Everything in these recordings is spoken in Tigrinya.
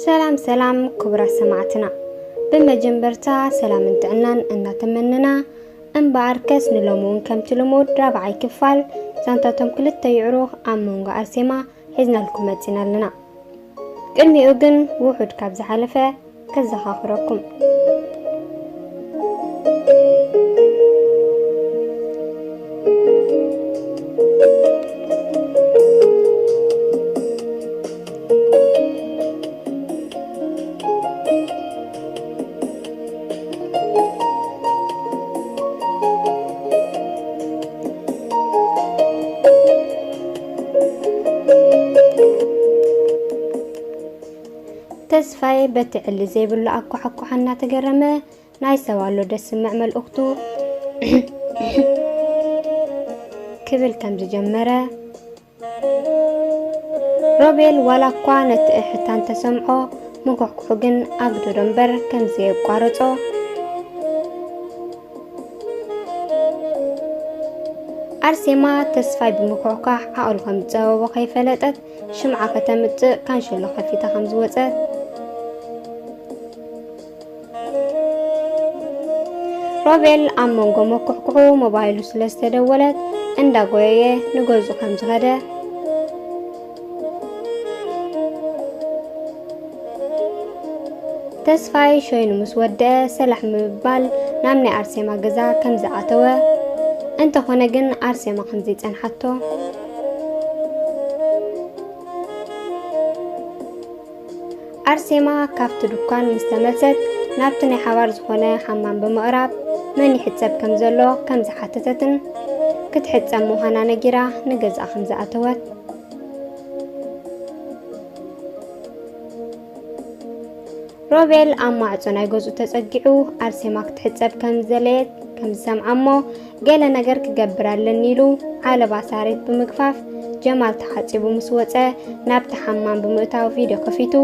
ሰላም ሰላም ክቡራት ሰማዕትና፣ ብመጀመርታ ሰላምን ጥዕናን እናተመነና፣ እምበኣርከስ ንሎሚ እውን ከምቲ ልሙድ ራብዓይ ክፋል ዛንታቶም ክልተ ይዕሩኽ ኣብ መንጎ ኣርሴማ ሒዝናልኩም መጺና ኣለና። ቅድሚኡ ግን ውሑድ ካብ ዝሓለፈ ከዘኻኽረኩም። ተስፋይ በቲ ዕሊ ዘይብሉ ኣኳሓኳሓ እናተገረመ፣ ናይ ሰብ ኣሎ ደስምዕ መልእኽቱ ክብል ከም ዝጀመረ፣ ሮቤል ዋላ እኳ ነቲ እሕታ እንተሰምዖ፣ ምኩሕኩሑ ግን ኣግደዶ እምበር ከም ዘየቋረጾ። ኣርሴማ ተስፋይ ብምኩሕኳሕ ዓቕሉ ከም ዝጸበቦ ከይፈለጠት፣ ሽምዓ ከተምጽእ ካንሸሎ ከፊታ ከም ዝወጸት። ሮቤል ኣብ መንጎ መኩሕኩሑ ሞባይሉ ስለ ዝተደወለት፣ እንዳጎየየ ንገዝኡ ከም ዝኸደ። ተስፋይ ሸይኑ ምስ ወደአ፣ ሰላሕ ምባል ናብ ናይ ኣርሴማ ገዛ ከም ዝኣተወ፣ እንተኾነ ግን ኣርሴማ ከም ዘይጸንሓቶ። ኣርሴማ ካብቲ ድኳን ምስ ተመልሰት፣ ናብቲ ናይ ሓባር ዝኾነ ሓማም ብምቕራብ፣ መን ይሕጸብ ከም ዘሎ ከም ዝሓተተትን፣ ክትሕጸብ ምዃና ነጊራ ንገዝኣ ከም ዝኣተወት። ሮቤል ኣብ ማዕጾ ናይ ገዝኡ ተጸጊዑ፣ ኣርሴማ ክትሕጸብ ከም ዝደለየት ከም ዝሰምዓ እሞ፣ ገለ ነገር ክገብር ኣለኒ ኢሉ ዓለባ ሳሬት ብምግፋፍ፣ ጀማል ተሓጺቡ ምስ ወጸ፣ ናብቲ ሓማም ብምእታው ቪድዮ ከፊቱ፣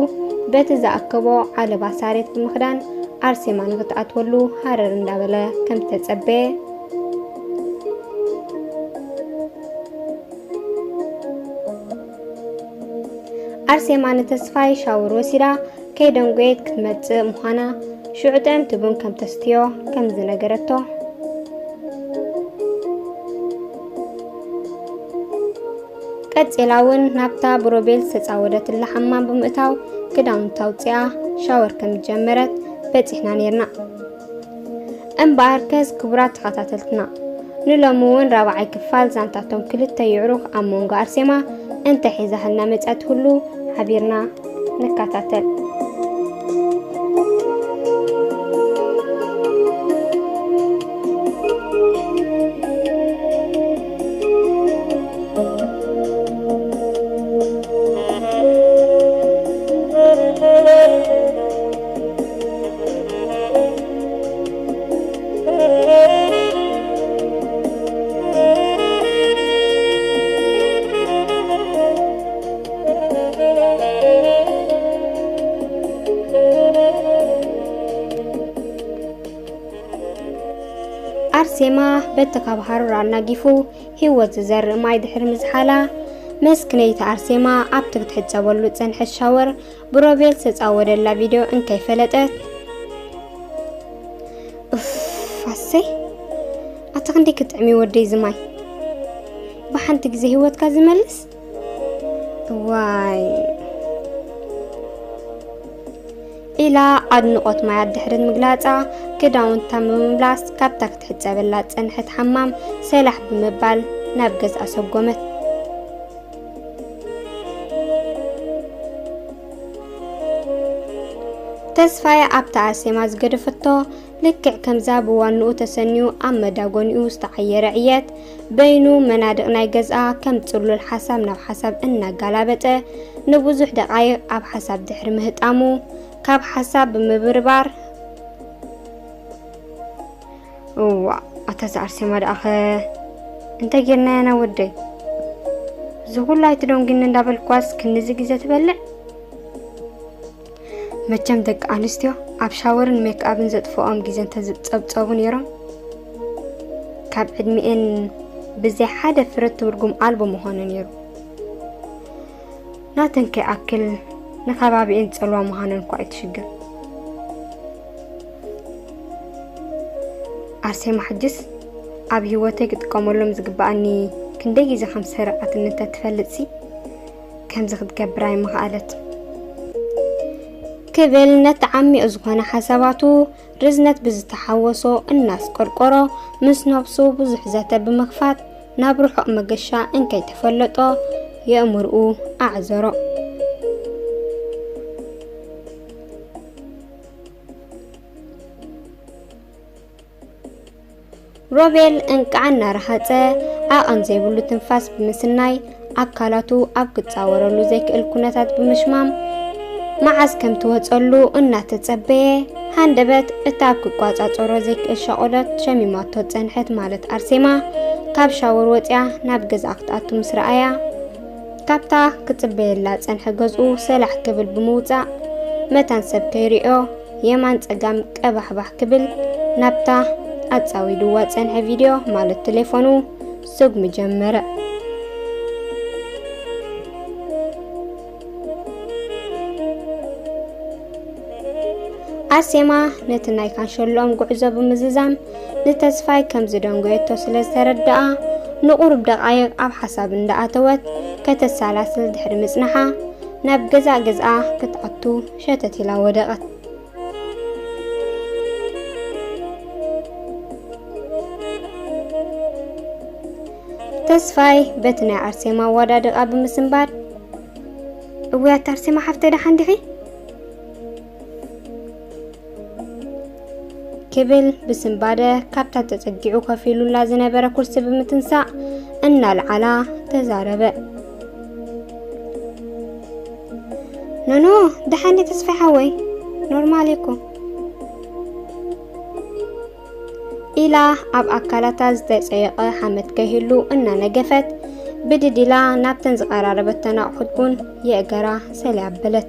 በቲ ዝኣከቦ ዓለባ ሳሬት ብምኽዳን፣ ኣርሴማ ንኽትኣትወሉ ሃረር እንዳበለ ከም ዝተጸበየ። ኣርሴማ ንተስፋይ ሻወር ወሲዳ ከይደንጎየት ክትመጽእ ምዃና፣ ሽዑ ጥዕምቲ ቡን ከም ተስትዮ ከም ዝነገረቶ። ቀጺላ እውን ናብታ ብሮቤል ዝተጻወደትላ ሓማም ብምእታው ክዳውንታ ኣውጺኣ ሻወር ከም ዝጀመረት በጺሕና ኔርና። እምበኣርከስ ክቡራት ተኸታተልትና፣ ንሎሚ እውን ራብዓይ ክፋል ዛንታቶም ክልተ ይዕሩኽ ኣብ መንጎ ኣርሴማ እንታይ ሒዛህልና መጺኣ ትህሉ ሓቢርና ንከታተል። ኣርሴማ በቲ ካብ ሃሩር ኣናጊፉ ህይወት ዝዘርእ ማይ ድሕሪ ምዝሓላ፣ መስክነይቲ ኣርሴማ ኣብቲ ክትሕጸበሉ ዝጸንሐት ሻወር ብሮቤል ዝተጻወደላ ቪድዮ እንከይፈለጠት፣ "ኡፍ፣ ኣሰይ፣ ኣታ ክንደይ ክጥዕም እዩ ወደይ ዝማይ። ብሓንቲ ግዜ ህይወትካ ዝመልስ? እዋይ!" ኢላ ኣድንቖት ማያ ድሕሪ ምግላጻ፣ ክዳውንታ ብምምላስ ካብታ ክትሕጸበላ ዝጸንሐት ሓማም ሰላሕ ብምባል ናብ ገዝኣ ሰጎመት። ተስፋይ ኣብታ ኣርሴማ ዝገደፈቶ ልክዕ ከምዛ ብዋንኡ ተሰንዩ ኣብ መዳጎኒኡ ዝተዓየረ ዕየት፣ በይኑ መናድቕ ናይ ገዝኣ ከም ጽሉል ሓሳብ ናብ ሓሳብ እናጋላበጠ፣ ንብዙሕ ደቓይቕ ኣብ ሓሳብ ድሕሪ ምህጣሙ፣ ካብ ሓሳብ ብምብርባር፣ "እዋ፣ ኣታ እዛ ኣርሴማ ደኣኸ እንታይ ጌርናያ ናብ ወደይ? እዚ ኩሉ ኣይትደንጉኒ እንዳበልኳስ ክንድዚ ግዜ ትበልዕ?" መቸም ደቂ ኣንስትዮ ኣብ ሻወርን ሜክኣብን ዘጥፍኦም ግዜ እንተዝጸብጸቡ ነይሮም፣ ካብ ዕድሚኤን ብዘይ ሓደ ፍረ ትርጉም ኣልቦ ምኾነ ነይሩ። ናተን ከይኣክል ንከባቢኤን ጸልዋ ምዃነን እኳ እዩ እቲ ሽግር። ኣርሴማ፣ ሕጅስ ኣብ ህይወተይ ክጥቀመሎም ዝግብኣኒ ክንደይ ግዜ ከም ዝሰረቐትኒ እንተትፈልጥሲ፣ ከምዚ ክትገብር ኣይምኸኣለትን። ክብል ነቲ ዓሚቕ ዝኾነ ሓሳባቱ ርዝነት ብዝተሓወሶ እናስቆርቆሮ፣ ምስ ነብሱ ብዙሕ ዘተ ብምኽፋት፣ ናብ ርሑቕ መገሻ እንከይተፈለጦ የእምርኡ ኣዕዘሮ። ሮቤል እንቃዕ እናረሃጸ፣ ዓቐን ዘይብሉ ትንፋስ ብምስናይ፣ ኣካላቱ ኣብ ክጻወረሉ ዘይክእል ኩነታት ብምሽማም፣ መዓስ ከም ትወጸሉ እናተጸበየ፣ ሃንደበት እታ ኣብ ክቋጻጸሮ ዘይክእል ሻቕሎት ሸሚማቶ ጸንሐት፣ ማለት ኣርሴማ፣ ካብ ሻወር ወጺኣ ናብ ገዝኣ ክትኣቱ ምስ ረኣያ፣ ካብታ ክጽበየላ ጸንሐ ገዝኡ ሰላሕ ክብል ብምውጻእ፣ መታን ሰብ ከይርእዮ፣ የማን ጸጋም ቀባሕባሕ ክብል ናብታ ኣጻዊድዋ ጸንሐ ቪድዮ፣ ማለት ቴሌፎኑ፣ ስጉሚ ጀመረ። ኣርሴማ ነቲ ናይ ካንሸሎኦም ጉዕዞ ብምዝዛም ንተስፋይ ከም ዝደንጎየቶ ስለ ዝተረድኣ፣ ንቑሩብ ደቓይቕ ኣብ ሓሳብ እንዳኣተወት ከተሰላስል ድሕሪ ምጽናሓ፣ ናብ ገዛእ ገዝኣ ክትኣቱ ሸተት ኢላ ወደቐት። ተስፋይ በቲ ናይ ኣርሴማ ኣወዳድቓ ብምስንባድ፣ "እውይ ኣታ ኣርሴማ ሓፍተይ፣ ደሓን ዲኺ?" ክብል ብስንባደ ካብታ ተጸጊዑ ኮፍ ኢሉላ ዝነበረ ኩርሲ ብምትንሳእ እናልዓላ ተዛረበ። "ኖኖ፣ ደሓን እየ ተስፋይ ሓወይ፣ ኖርማል እየ እኮ" ኢላ ኣብ ኣካላታ ዝተጸየቐ ሓመድ ከይህሉ እናነገፈት፣ ብድድ ኢላ ናብተን ዝቐራረበተን ኣቑሑት ቡን የእገራ ሰልያ ኣበለት።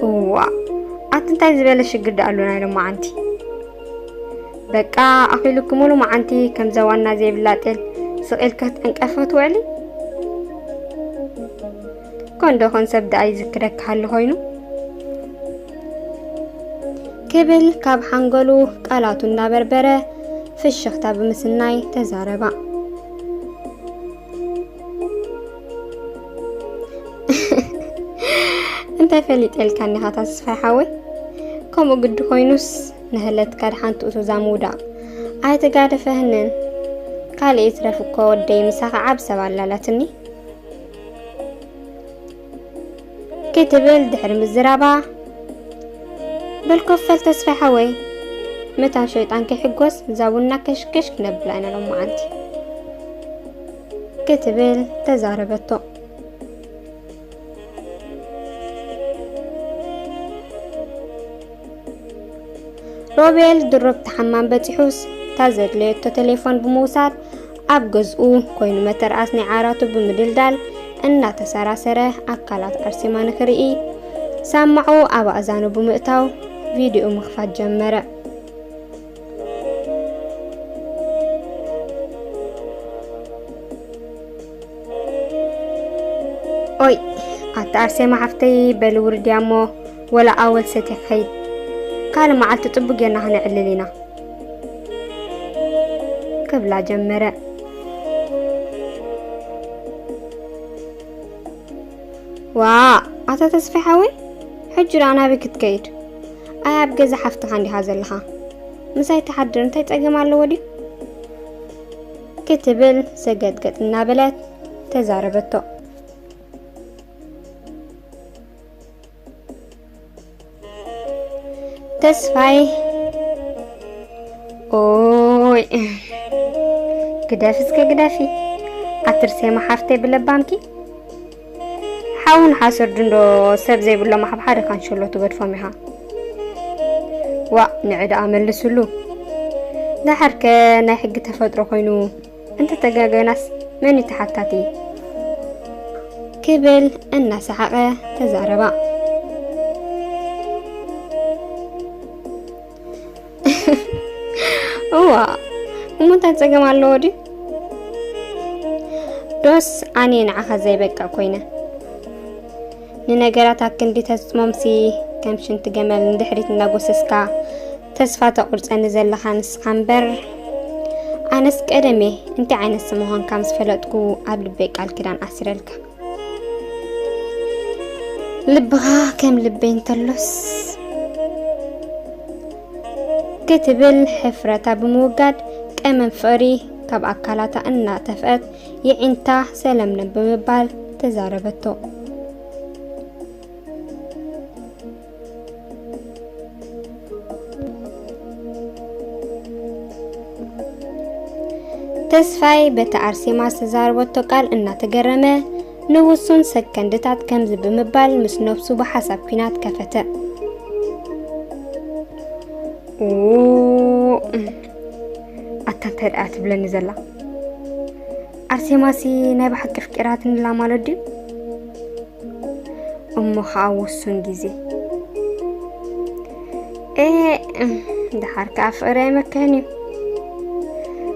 እዋ፣ ኣቲ እንታይ ዝበለ ሽግር ደኣ ኣሎ ናይ ሎማዓንቲ? በቃ ኣኺሉኪ ሙሉ መዓንቲ ከምዛ ዋና ዘይብላ ጤል ስቕ ኢልኪ ክትዕንቀፊ ክትውዕሊ? ኮን ዶ ኮን ሰብ ደኣ ይዝክረኪ ሃሊ ኮይኑ? ክብል ካብ ሓንጎሉ ቃላቱ እናበርበረ ፍሽኽታ ብምስናይ ተዛረባ። እንታይ ፈሊጠልካ እኒኻ ተስፋይ ሓወይ? ከምኡ ግዲ ኮይኑስ ንህለትካ ድሓን ትእቱዛ ምውዳቕ ኣይተጋደፈህንን። ካልእ ይትረፍ እኮ ወደይ ምሳኻ ዓብ ሰብ ኣላላትኒ። ክትብል ድሕሪ ምዝራባ፣ በል ኮፈል ተስፋይ ሓወይ፣ መታን ሸይጣን ከይሕጎስ እዛ ቡና ከሽከሽ ክነብላ ኢና ሎማዓንቲ። ክትብል ተዛረበቶ። ሮቤል ድሮ ብቲ ሓማም በጺሑስ፣ እታ ዘድለየቶ ቴሌፎን ብምውሳድ፣ ኣብ ገዝኡ ኮይኑ መተርኣስ ናይ ዓራቱ ብምድልዳል፣ እናተሰራሰረ ኣካላት ኣርሴማ ንኽርኢ፣ ሳማዑ ኣብ ኣእዛኑ ብምእታው፣ ቪድዮ ምኽፋት ጀመረ። ኦይ፣ ኣታ ኣርሴማ ሓፍተይ፣ በሊ ውርድያ እሞ ወላ ኣወል ሰትየ ክኸይድ። ካልእ መዓልቲ ጽቡቅ ጌርና ክነዕልል ኢና። ክብላ ጀመረ። ዋ፣ ኣታ ተስፋይ ሓወይ፣ ሕጂ ደኣ ናበይ ክትከይድ? ኣይ ኣብ ገዛ ሓፍትኻ እንዲኻ ዘለኻ። ምሳይ ትሓድር እንታይ ጸገም ኣለዎ ድዩ? ክትብል ሰገጥገጥ እናበለት ተዛረበቶ። ተስፋይ፣ ኦይ፣ ግደፊ እስከ ግደፊ። ኣትርሴማ ሓፍተይ ብለባምኪ። ሓውን ሓሰርዱ እንዶ ሰብ ዘይብሎም ኣብ ሓደ ካንሸሎ ትገድፎም ኢኻ። ዋእ፣ ንዒ ደኣ መልስሉ። ደሓርከ ናይ ሕጊ ተፈጥሮ ኮይኑ እንተተጋገናስ መን እዩ ተሓታቲ? ክብል እናሰሓቐ ተዛረባ። እዋ፣ እሞ ጸገም ኣለዎ ድዩ? ዶስ ኣነ ንዓኻ ዘይበቅዕ ኮይነ? ንነገራት ኣክንዲ ተጽሞምሲ ከም ሽንቲ ገመል ንድሕሪት እናጎሰስካ ተስፋ ተቑርጸኒ ዘለኻ ንስኻ እምበር፣ ኣነስ ቀደሜ እንታይ ዓይነት ስም ምዃንካ ምስ ፈለጥኩ ኣብ ልበይ ቃል ኪዳን ኣሲረልካ። ልብኻ ከም ልበይ እንተሎስ ክትብል ሕፍረታ ብምውጋድ ቀመም ፍቕሪ ካብ ኣካላታ እናጠፍአት የዒንታ ሰለምለም ብምባል ተዛረበቶ። ተስፋይ በቲ ኣርሴማ ዝተዛረበቶ ቃል እናተገረመ ንውሱን ሰከንድታት ከምዚ ብምባል ምስ ነብሱ ብሓሳብ ኲናት ከፈተ። ኡ፣ ኣታ እንታይ ደኣ ትብለኒ ዘላ? ኣርሴማሲ ናይ ብሓቂ ኣፍቂራትኒ ኣላ ማለት ድዩ? እሞ ኸኣ ውሱን ግዜ። ኤ፣ እም፣ ደሓር ከኣ ፍቕሪ ኣይመክሕን እዩ።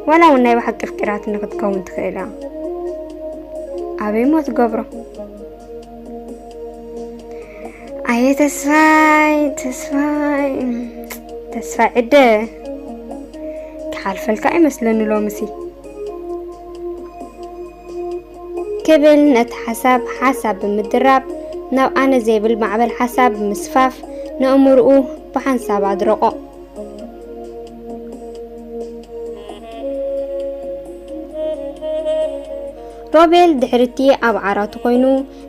ዋላ እውን ናይ ብሓቂ ኣፍቂራትኒ ክትከውን ትኽእል እያ። ኣበይ እሞ ትገብሮ? ኣየ ተስፋይ፣ ተስፋይ፣ ተስፋይ ዕደ። ክሓልፈልካ ኣይመስለኒ ሎምሲ። ክብል ነቲ ሓሳብ ሓሳብ ብምድራብ ናብ ኣነ ዘይብል ማዕበል ሓሳብ ብምስፋፍ ነእምርኡ ብሓንሳብ ኣድረቖ። ሮቤል ድሕርቲ ኣብ ዓራቱ ኮይኑ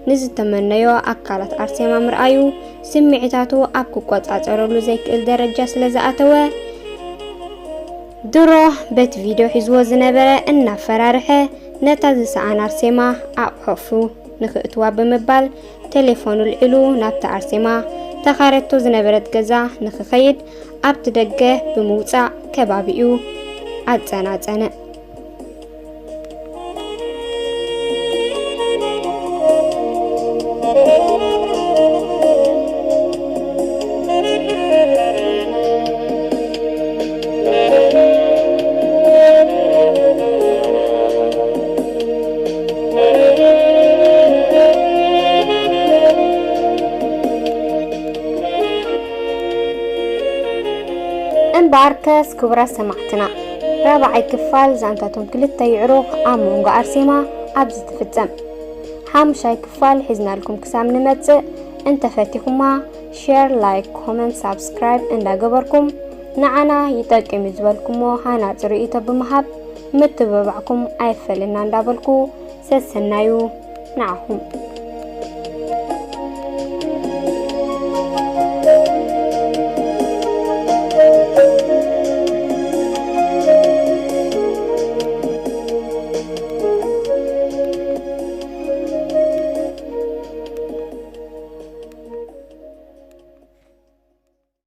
ንዝተመነዮ ኣካላት ኣርሴማ ምርኣዩ ስምዒታቱ ኣብ ክቆጻጸረሉ ዘይክእል ደረጃ ስለ ዝኣተወ ድሮ በቲ ቪድዮ ሒዝዎ ዝነበረ እናፈራርሐ ነታ ዝሰኣና ኣርሴማ ኣብ ሑፉ ንኽእትዋ ብምባል ቴሌፎኑ ልዒሉ ናብታ ኣርሴማ ተኻረቶ ዝነበረት ገዛ ንኽኸይድ ኣብቲ ደገ ብምውጻእ ከባቢኡ ኣጸናጸነ። እምበኣርከስ ክቡራት ሰማዕትና፣ ራብዓይ ክፋል ዛንታቶም ክልተ ይዕሩኽ ኣብ መንጎ ኣርሴማ ኣብዚ ትፍጸም። ሓሙሻይ ክፋል ሒዝናልኩም ክሳብ ንመጽእ፣ እንተፈቲኹማ ሼር፣ ላይክ፣ ኮመንት፣ ሳብስክራይብ እንዳገበርኩም ንዓና ይጠቅም እዩ ዝበልኩሞ ሃናጺ ርእይቶ ብምሃብ ምትብባዕኩም ኣይፈለና እንዳበልኩ ሰሰናዩ ንዓኹም።